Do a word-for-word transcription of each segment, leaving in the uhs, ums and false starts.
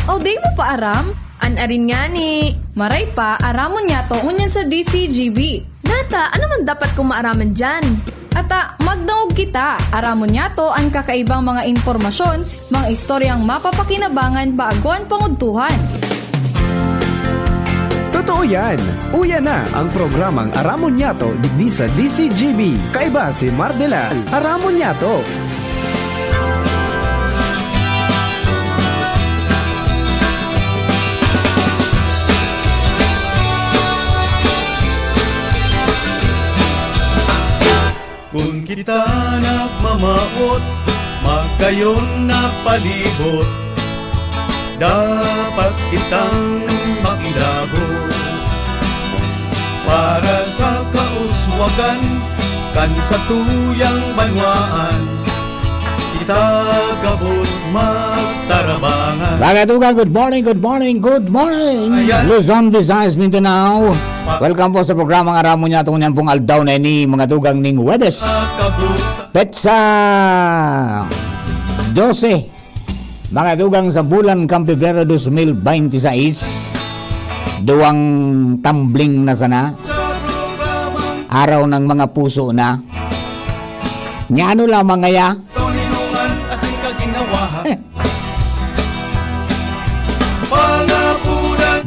O di mo pa aram? An arin ngani. Maray pa, aramon niyato ngunyan sa D C G B. Nata, ano man dapat kong maaraman diyan? Ata, magdangog kita. Aramon niyato an kakaibang mga impormasyon, mga istoryang mapapakinabangan bago an pangudtuhan. Totoo yan! Uya na ang programang Aramon Niyato digdi sa D C G B. Kaiba si Mar Delal. Aramon Niyato! Kun kita nagmamawot, magayon na palibot, dapat kitang makilabot para sa kauswagan kan satuyang banwaan. Kita gabos magtarabangan. Mga tugang, good morning, good morning, good morning! Ayan. Luzon, Visayas, Mindanao. Welcome po sa programang Aramon Niyato ngunyan pong aldaw na ini, mga tugang, ning Huwebes. Petsa dose, mga tugang, sa bulan kan Pebrero dos mil bente seis. Duwang tumbling na sana. Araw ng mga puso na. Nya ano lamang ngaya?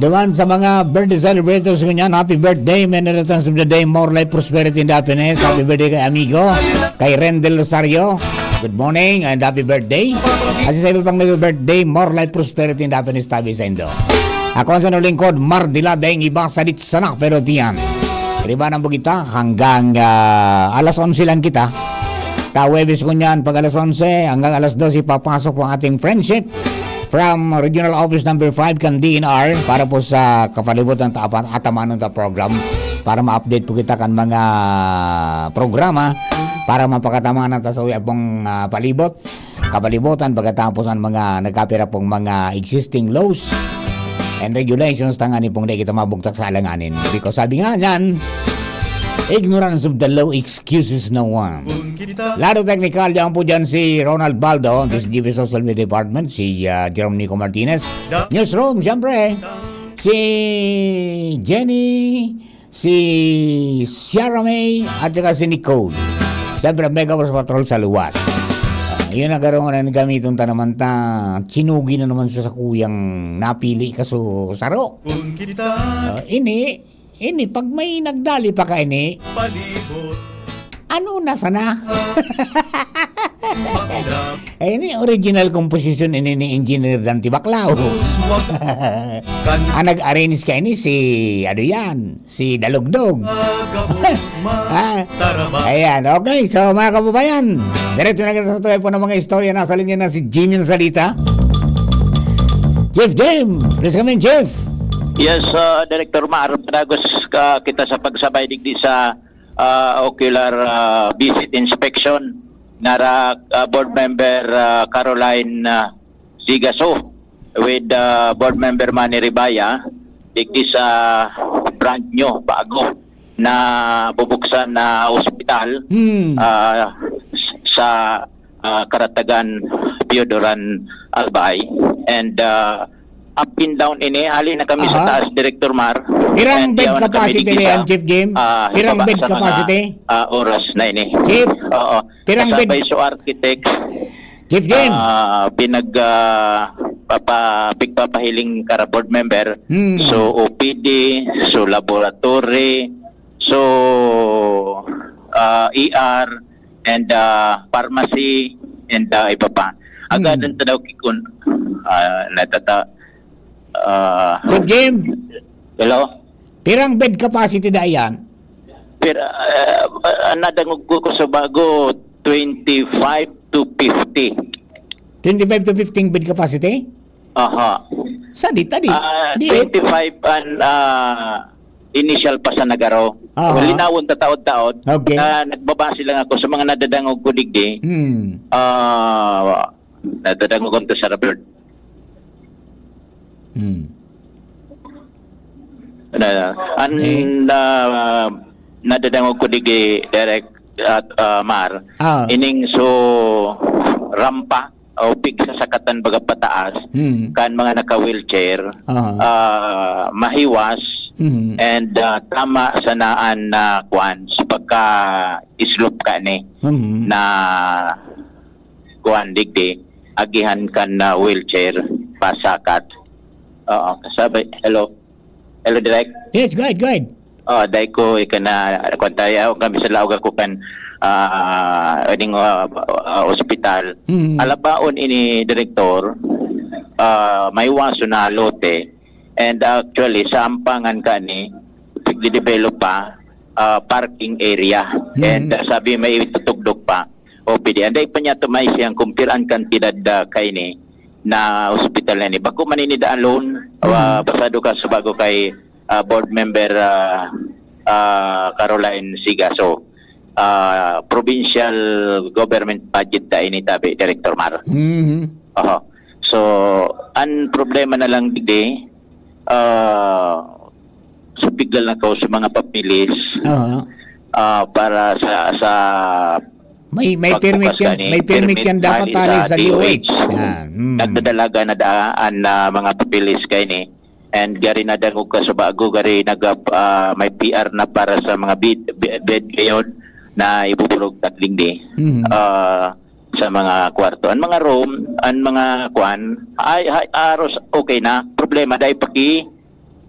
Duman sa mga birthday celebrators ngunyan, happy birthday, many returns of the day, more life, prosperity, and happiness. Happy birthday kay amigo, kay Rendel Rosario. Good morning and happy birthday. At sa iba pang nag-birthday, more life, prosperity, and happiness tabi saindo. Ako ang sa lingkod, Mar Delal, daing iba, sadit sana, pero diyan. Riba ng Bugita, hanggang ah, alas onse lang kita. Ta Huwebes ngunyan, pag alas onse hanggang alas dose, papasok po ang ating friendship from Regional Office Number five kan D N R para po sa kapalibutan ta apat atamanon ta program para ma-update po kita kan mga programa para mapakatamanan ta sa uyab pong ah, palibot, kapalibutan, pagkatapos ang mga nagkapira pong mga existing laws and regulations, tangani pong di kita mabugtak sa alanganin. Because sabi nga niyan, ignorance of the law excuses no one. Lado technical, diyan po dyan si Ronald Baldo, this is G B Social Media Department, si ah, Jerome Nico Martinez. Newsroom, siyempre, si Jenny, si Sierra May, at saka si Nicole. Siyempre, Mega Force Patrol sa luwas. Ah, yun ang garo nga gamiton ta naman ta. Chinugi na naman sa sakuyang napili kaso saro. Ah, ini, ini, pag may nagdali pa ka ini, ano na sana? Eh, ini original composition ini ni Engineer Dante Baclao. Ang nag-arrange ka ini si, ano yan, si Dalugdog. Ah, ayan, okay. So, mga kababayan, diretso na kita sa tuway po ng mga istorya. Nasa linya na si Jimmy Salita. Chief Jim, please come in, Chief. Yes, uh, Director Mar, padagos ka kita sa pagsabay digdi sa uh, ocular uh, visit inspection nara uh, board member uh, Caroline uh, Zigaso with uh, board member Manny Ribaya digdi sa brand new, bago na bubuksan na ospital hmm. uh, sa uh, Karatagan Piodoran Albay and uh, up and down ini. Hali na kami Aha. sa taas, Director Mar. Pirang bed capacity na yan, Chief Jim? Uh, Pirang bed capacity? Uh, oras na ini. Chief? Oo. Pirang bed? Kasabay sa architect. Chief Jim? Uh, pinag, uh, papa, pigpapahiling kara board member. Hmm. So, O P D, so laboratory, so uh, E R, and uh, pharmacy, and uh, iba pa. Agadan ta daw kikun, uh, natata, uh, Chief Jim, hello? Pirang bed capacity da iyan? Pero uh, uh, nadangog ko sa bago, twenty-five to fifty. Twenty-five to fifty bed capacity? Aha. Sa di, tadi. Ah, Di, twenty-five an ah, initial pa sa Nagaro. Aha. Linawon ta taod-taod. Okay. Ah, nagbabase lang ako sa mga nadadangog ko digdi. Hmm. Ah, nadadangog ko sa Robert. Hmm. Na, an Okay. ah, nadadangog ko digdi, Direk at ah, Mar, Ah. ining so rampa o pigsasakatan baga pataas, Hmm. kan mga naka-wheelchair, Aha. ah, mahiwas, Hmm. and, ah, tama sana an, ah, kwan, sa pagka-slope kani Hmm. na kwan, digdi, agihan kan, ah, wheelchair, pasakat. Oo, kasabi, hello. Hello, Direk. Yes, go ahead, go ahead. Oh, dai ko ika na, kwan tayo, kami sa laog ako kan, ah, ning, ah, ah, ospital. Mm. Alabaon ini, Direktor, ah, may waso na lote. And actually, sa Ampangan kani, tigde-develop pa, ah, parking area. Mm. And, ah, sabi may itutugdok pa, O P D. Anday pa niya tumay siyang kumpiraan kantidad, ah, kaini na ospital na ini. Bako man ini da alone, Mm. ah, pasado ka sa bago kay, ah, board member, ah, ah, Caroline Sigaso. Ah, provincial government budget da ini tabi, Director Mar. Mhm. Oho. So, ang problema na lang digdi, ah, sa pigal na kao sa mga papilis, Oo. ah, para sa, sa May, may pagbukas permit yan, kani, may permit permit yan dapat hali tali sa sa D O H. D O H. Yan, mm. Nagdadalaga na daan na mga papilis kaini. And gari na dangog ka sa bago, gari nag, ah, may P R na para sa mga bed, be-, bed ngayon na ibubulog tatlingdi, Mhm. ah, sa mga kwarto. Ang mga room, ang mga kwan, ay, ay, aros, okay na. Problema, dai paki,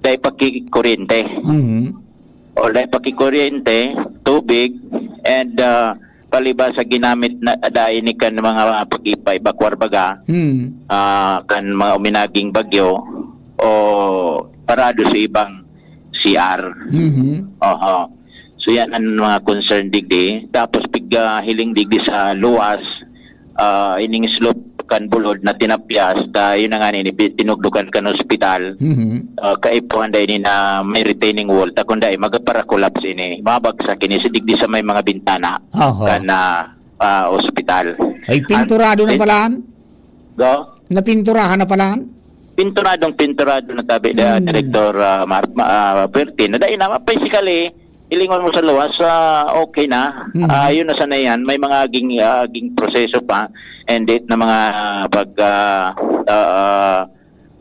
dai paki kuryente. Mhm. O dai paki kuryente, tubig, and, ah, palibas sa ginamit na dai ni kan mga pag-ipa-evacuar baga, Hmm. ah, kan mga uminaging bagyo, o parado sa ibang C R. Mhm. Oho. So, yan ang mga concern digdi. Tapos, pig, ah, hiling digdi sa luwas, ah, ining slope kan bulod na tinapyas, ta yun na nga nini, pi-, tinugdukan kan ospital. Mhm. Ah, kaipuhan da ini na may retaining wall, ta kung dai, magapara-collapse ini. Mabagsak ini sa digdi sa may mga bintana Oho. kan, ah, ah, ospital. Ay, pinturado na Ang pala? Go? Napinturahan na pala? Pinturadong pinturado na tabi da, Hmm. Director, ah, Mar-, ma-, ah, Bertin. Na dai na, basically, ilingon mo sa luwas, ah, okay na. Hmm. Ah, yun na sana yan. May mga aging, ah, aging proseso pa and date na mga pag, ah, ah, ah,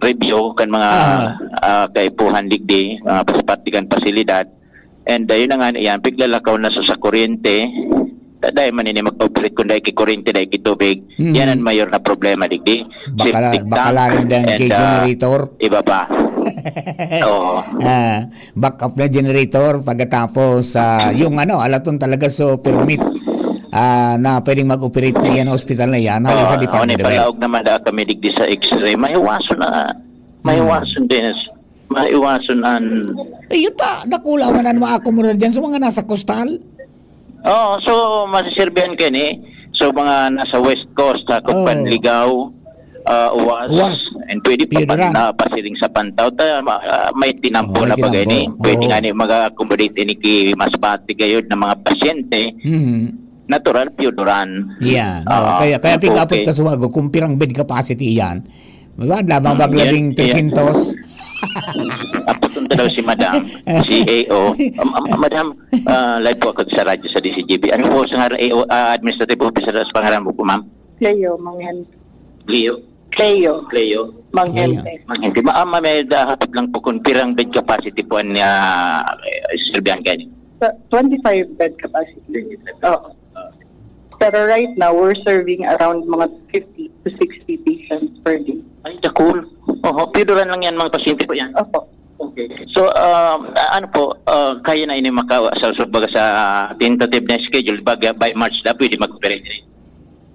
review kan mga, Ah. ah, kaipuhan digdi, mga paspatikan pasilidad. And, ah, yun na nga, yan, piglalakaw na sa, sa kuryente. Dai man ini mag-operate kung dai ki kuryente, dai ki tubig. Mhm. Yan ang mayor na problema digdi. Baka la-, Septic baka tank lang din and, kay ah, generator. iba pa. Oo. Ah, backup na generator pagkatapos, ah, yung ano, alaton talaga so permit, ah, na pwedeng mag-operate na yan, hospital na yan, hali sa Oo, Department ano, of Health. Palaog naman da kami digdi sa X-ray. Mahiwason na, Hmm. mahiwason din. Maiwason an Eh, yuta, dakula man an maakomoda diyan sa mga nasa coastal. Oo, so, masiserbihan kaini. So, mga nasa West Coast, ha, kung Oh. Panligaw, ah, Uwas, Uwas. and pwede pa Pioduran. pan-, ah, pasiring sa Pantaw, ta, ma-, ah, may tinampo Oh, may na bagay ni. tinampo. Pwede Oo. nga ni mag-accommodate ini ki mas pati gayod na mga pasyente. Mhm. Natural, Pioduran. Yan. Oo, Oo. kaya, kaya pig-apot Okay. ka sa wago, kung pirang bed capacity yan, Wala, mga Yan, baglabing yan. tresyentos. Apoton ta daw si Madam, C A O. Um, um, Madam, ah, live po ako sa radyo sa D C G B. Ano po sa ngaran, A O, ah, administrative officer sa pangaran mo po, ma'am? Cleo, Manghen. Leo? Cleo. Cleo? Manghen. Cleo. Manghen. Di ba, ah, ma'am, may dahapot lang po kung pirang bed capacity po ang, ah, eh, serbihan kayo? Sa twenty-five bed capacity. Oo. Pero right now, we're serving around mga fifty to sixty patients per day. Ay, dakul. Oho, Pioduran lang yan, mga pasyente po yan. Opo. Okay. So, um, a-, ano po, uh, kaya na ini maka-, sa, sa, baga sa tentative na schedule, baga by March na pwede mag-operate?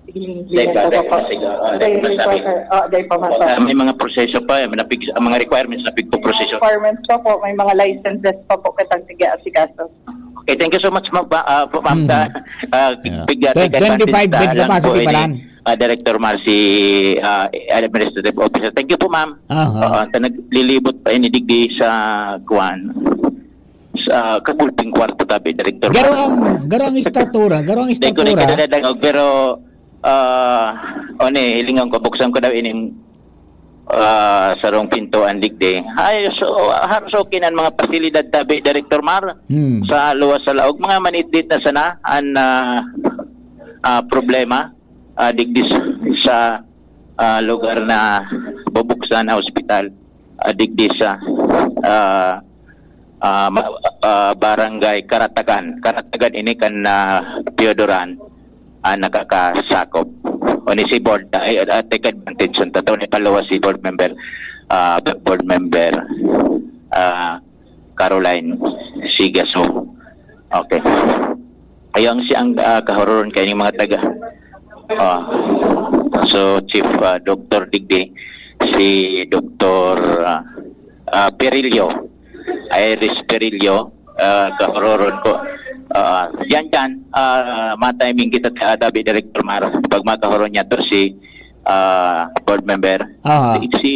Hindi Dahil na baga po. Yung nasa, uh, Dahil nasa, pa, sir. Oh, dahil pa, sir. Uh, may mga proseso pa, eh, may napig-, ang mga requirements na pigpo-proseso. Requirements pa po, may mga licenses pa po kitang tig-aasikaso. Okay, thank you so much, ma'am, pa, ah, po, ma'am, Mhm. sa, ah, Yeah. big, ah, Twen-, twenty-five bed capacity pa lang. Ah, Director Marcy, ah, Administrative Officer. Thank you po, ma'am. Aha. Oo, ta naglilibot pa ini digdi sa, kuwan, sa kagulping kwarto tabi, Director Garo Marcy. ang, garo ang istatura, garo ang Di ko na istatura. Ikadadangog, pero, ah, one, hilingan ko, buksan ko daw ining ah, sarong pinto an digdi. Ay, so, haros okay na an mga pasilidad tabi, Director Mar, Hmm. sa luwas sa laog. Mga manitdit na sana an, ah, ah, problema, ah, digdi sa, sa, ah, lugar na bubuksan na ospital, ah, digdi sa, ah, ah, ma-, ah, Barangay Karatagan. Karatagan ini kan, ah, Piodoran, ah, nakakasakop. O ni si board, ah, ay, ah, take advantage sa tato ni paluwas si board member, ah, board member, ah, Caroline Sigaso. Okay. Ayun si ang, ah, kahururon kay mga taga. Ah, so, Chief, ah, Doctor Digdi, si Doctor, ah, ah, Perillo, Iris Perillo, ah, kahururon ko. Ah, yan, yan. Ah, matiming kita, ah, tabi, Director Mar. Pag makahuron niya to, si, ah, board member. Ah. Si, si,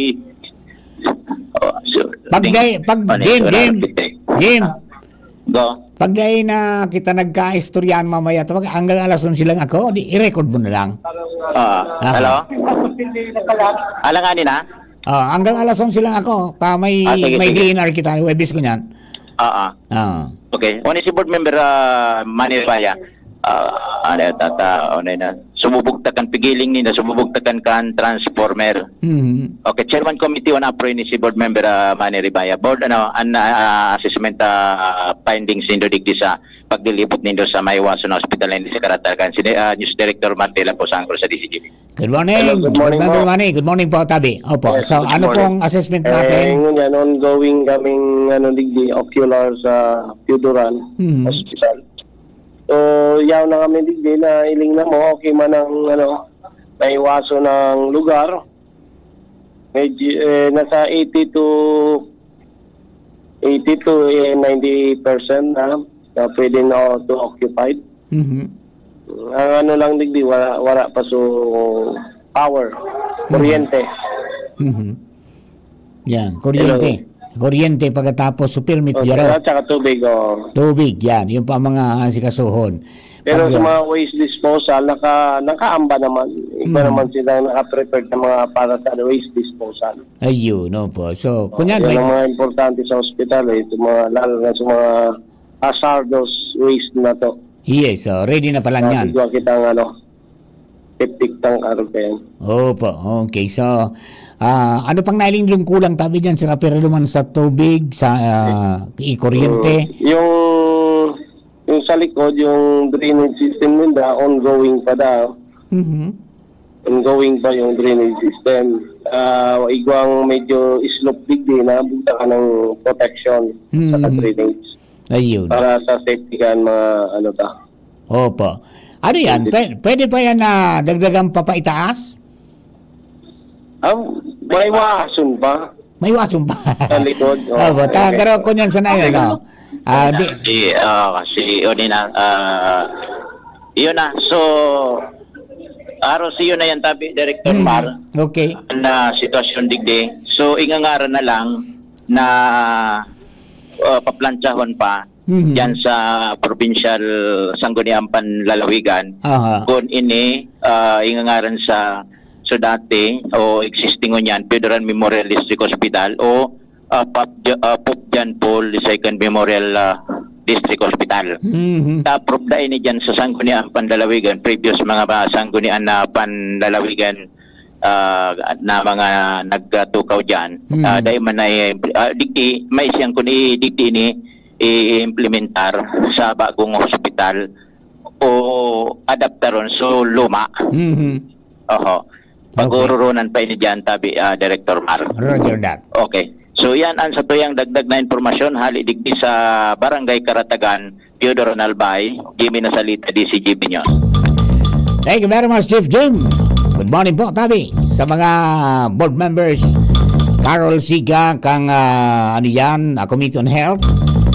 oh, so, Pag ting-, dai-, pag ano game, yun, game, ano, game. Ah, go. Pag dai na kita nagkaistoryahan mamaya, tawag, hanggang alas onse lang ako, di, i-record mo na lang. Ah, Aha. Hello? Alanganin, ha? Ah, hanggang alas onse lang ako. Ta may, Ah, sige, may sige. D N R kita, Huwebes ko niyan. Ah, ah. Ah. Okay. Onay si board member, ah, Manny Ribaya. Ah, ano yun, tata, ano yun, ah, sumubog ta kan pigiling nila, sumubog ta kan, kan transformer. Mhm. Okay, Chairman Committee on Apro ini si board member, ah, Manny Ribaya. Board, ano, an, ah, assessment, ah, findings nindo digdi sa paglilibot nindo sa maiwason na ospital na ini sa Karatagan. Si, ah, News Director Martela po sa Angkor sa D C G B. Good morning. Hello, good morning Board Member po. Manny. Good morning po, Tabi. Opo. Yes, So, good ano morning. pong assessment Eh, natin? ngunyan, ongoing kaming, ano, digdi, ocular sa Piodoran Mhm. Hospital. So, yaw na kami digdi na iling na mo, okay man ang, ano, naiwaso ng lugar. Medyo, eh, nasa eighty to, eighty to, eh, ninety percent na, na pwede na to occupied. Mhm. Ang ano lang digdi, wala, wala pa so power, Mhm. kuryente. Mhm. Yan, kuryente. Hello. Kuryente pagkatapos so permit, Oh, yaro. At saka tubig, oh. Tubig, yan. Yung pa mga asikasuhon. Pero Pag, sa ah, mga waste disposal, naka-, nakaamba naman. Iba Mhm. naman silang naka-prepared na mga para sa waste disposal. Ayun, opo. So, Oh, kunyan, yan may ang mga importante sa ospital, eh. Itong mga, lalo na sa mga hazardous waste na to. Yes, oh, ready na pala Sabi yan. ko, kita ang ano, septic tank, ano pa yan. Opo, okay. So, ah, ano pang nailing yung kulang tabi dyan, Sir Rafael, naman sa tubig, sa, ah, i-, kuryente? Mm. Yung, yung sa likod, yung drainage system nila, ongoing pa daw. Mhm. Ongoing pa yung drainage system. Ah, igwang medyo slope digdi na, buta ka ng protection sa Mhm. drainage. Ayun. Para sa safety kan mga ano ta. Opo. Ano yan? Pwede. Pwe-, pwede pa yan na dagdagan pa paitaas? Ah, may wason pa. May wason pa. Sa likod, oh. Opo, ta-, Okay. pero kung yan sa na Okay. yun, no? Ah, di- Si, ah, si Odin, ah, yun na. So, aros yun na yan, tabi, Director Hmm. Mar. Okay. Na sitwasyon digdi. So, ingangaran na lang na, ah, paplantsahon pa Mhm. diyan sa Provincial Sangguniang Panlalawigan. Aha. Kung ini, ah, ingangaran sa, so dati o existing ngunyan, Piodoran Memorial District Hospital o, ah, Pop-, ah, Pope John Paul the Second Memorial, ah, District Hospital. Mhm. Na-approve na ini diyan sa Sangguniang Panlalawigan, previous mga ba-, Sangguniang na Panlalawigan, ah, na mga nagtukaw diyan. Mhm. Ah, dahil man ay, ah, digdi, may siyang kung i-, digdi ini i-implementar sa bagong hospital o adaptaron so luma. Mhm. Oho. Okay. Pag-ururunan pa ini diyan, tabi, ah, Director Mar. Roger that. Okay. So, yan ang satuyang dagdag na impormasyon, hali digdi sa Barangay Karatagan, Teodoro Albay, Jimmy Nasalita, D C G B News. Thank you very much, Chief Jim. Good morning po, tabi. Sa mga board members, Carol Siga, kang, ah, ano yan, ah, Committee on Health.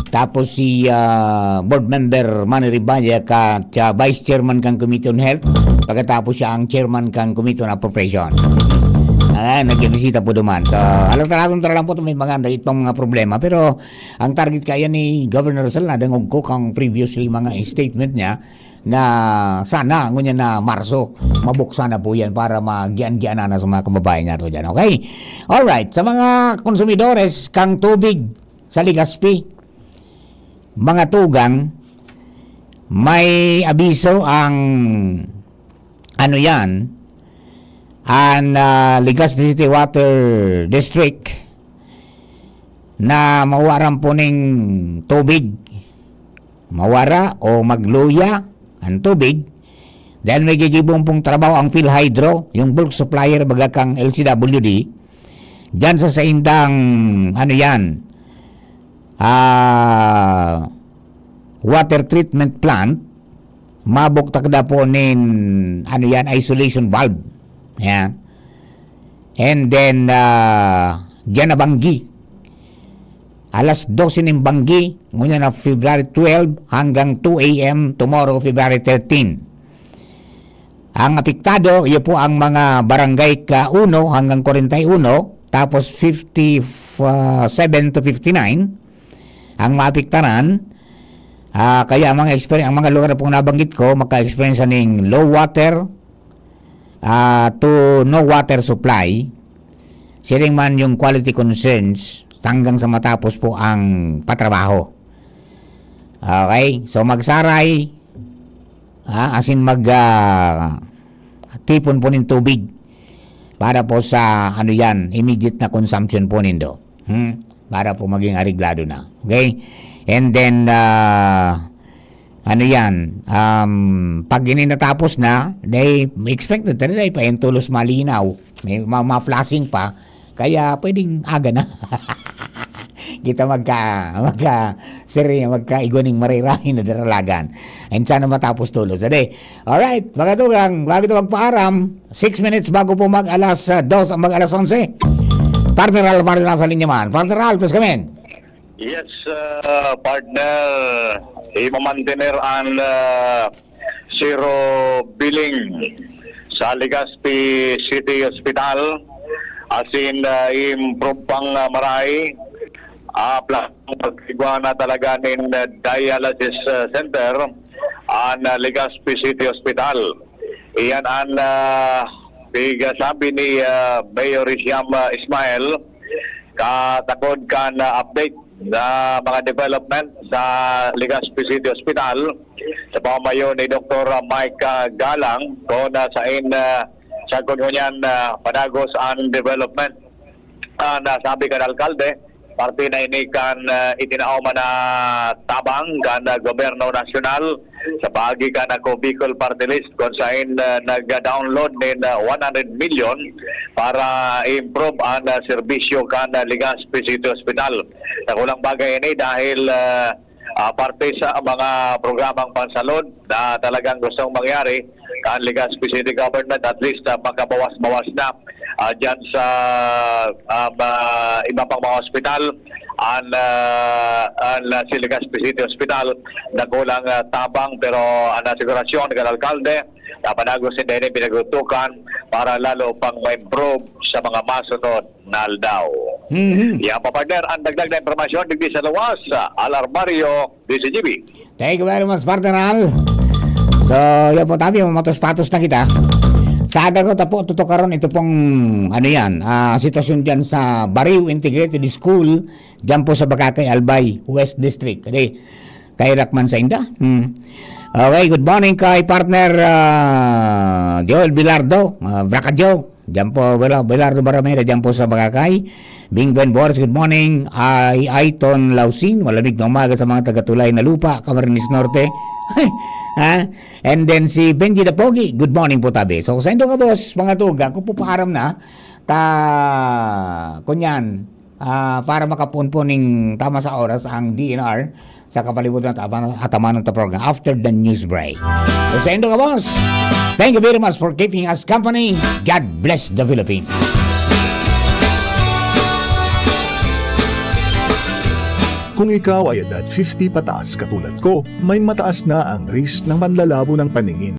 Tapos si, ah, board member Manny Ribaya ka, siya vice chairman kang Committee on Health. Pagkatapos siya ang chairman kang Committee on Appropriation. Ah, nagbibisita po duman. So, alam talagang tara lang po, may mga dagit pang mga problema. Pero ang target kaya ni Governor Sal, nadangog ko kang previously mga statement niya na sana, ngunyan na Marso, mabuksan na po yan para magian-gianan na sa mga kababayan nato dyan. Okay? Alright. Sa mga konsumidores kang tubig sa Legazpi, mga tugang, may abiso ang, ano yan, an, ah, Legazpi City Water District na mawaran po ning tubig. Mawara o magluya ang tubig dahil may gigibong pong trabaho ang PhilHydro, yung bulk supplier baga kang L C W D, dyan sa saindang, ano yan, ah, water treatment plant, mabuktak na po nin, ano yan, isolation valve. Yan. And then, ah, dyan na banggi. Alas dose nin banggi, ngunyan na February twelve hanggang two A M tomorrow, February thirteen. Ang apektado, iyo po ang mga barangay ka uno hanggang kwarenta y uno, tapos fifty-seven to fifty-nine ang maapektaran. Ah, kaya ang mga exper-, ang mga lugar na pong nabanggit ko, maka-experience ning low water, ah, to no water supply. Siring man yung quality concerns hanggang sa matapos po ang patrabaho. Okay? So, magsaray, ah, as in mag, ah, tipon po ng tubig para po sa, ano yan, immediate na consumption po nindo. Hmm? Para po maging areglado na. Okay? And then, ah, ano yan, um, pag ini natapos na, they expected talaga pa yung tulos malinaw. May ma-, ma-flashing pa. Kaya pwedeng aga na. Kita magka, magka, sir, magkaigwa ning marirahin na daralagan. And sana matapos tulos. Ade. Alright, mga tugang, bago ito magpaaram, six minutes bago po mag alas, ah, dos, mag alas onse. Partner Al, partner, nasa linya man. Partner Al, please come in. Yes, ah, partner. Imamantener ang, ah, zero billing sa Legazpi City Hospital. As in, ah, improve pang, ah, maray. Ah, plus, pagkigwa na talaga nin, ah, dialysis, ah, center ang, ah, Legazpi City Hospital. Iyan ang, ah, pigasabi ni, ah, Mayor Hisham, ah, Ismail. Katakod kan, ah, update na mga development sa Legazpi City Hospital sa pamayo ni Doktor Mike, ah, Galang, kung, ah, sain, ah, sa ngunyan, ah, padagos ang development. Ah, nasabi kan alkalde, parte na ini kan, ah, itinao man na tabang kan, ah, gobyerno nasyonal sa paagi kan Ako Bicol Party List, kung sain, ah, nag-download nin, ah, one hundred million para i-improve ang, ah, serbisyo kan, ah, Legazpi City Hospital. Dakulang bagay ini dahil, ah, ah, parte sa mga programang pansalud na talagang gustong mangyari kan Legazpi City Government, at least, ah, makabawas-bawas na, ah, dyan sa, ah, ma-, iba pang mga ospital. Ang, ah, ang, ah, si Legazpi City Hospital, dakulang, ah, tabang, pero ang asigurasyon kan alkalde, na padagos ninda ini pinagutukan para lalo pang ma-improve sa mga masunod na aldaw. Mhm. Yan pa, partner, ang dagdag na impormasyon digdi sa luwas, ah, Al Armario, D C G B. Thank you very much, partner Al. So, yan po tabi, mamatos-patos na kita. Sa aga ko, tapo, tutukaron ito pong, ano yan, ah, sitwasyon dyan sa Barrio Integrated School, dyan po sa Bacacay, Albay, West District. Kadi, kairak man sa inda. Hmm. Okay, good morning kay partner, ah, Joel Bilardo, ah, Braca Joe. Diyan po, Bela-, Belardo Barameda, diyan po sa Bacacay. Bing Ben Boris, good morning. Ay, Aiton Lausin, malamig na umaga sa mga taga-Tulay na Lupa, Camarines Norte. Ha? And then si Benji Dapogi, good morning po, tabi. So, sa indo ka, boss, mga tugang, kung pupaaram na, ta, kunyan, ah, para makapunpon ning tama sa oras ang D N R sa kapalibutan at ama-, at amanon ta program after the news break. So, sa indo ka, boss, thank you very much for keeping us company. God bless the Philippines. Kung ikaw ay edad fifty pataas katulad ko, may mataas na ang risk ng panlalabo ng paningin.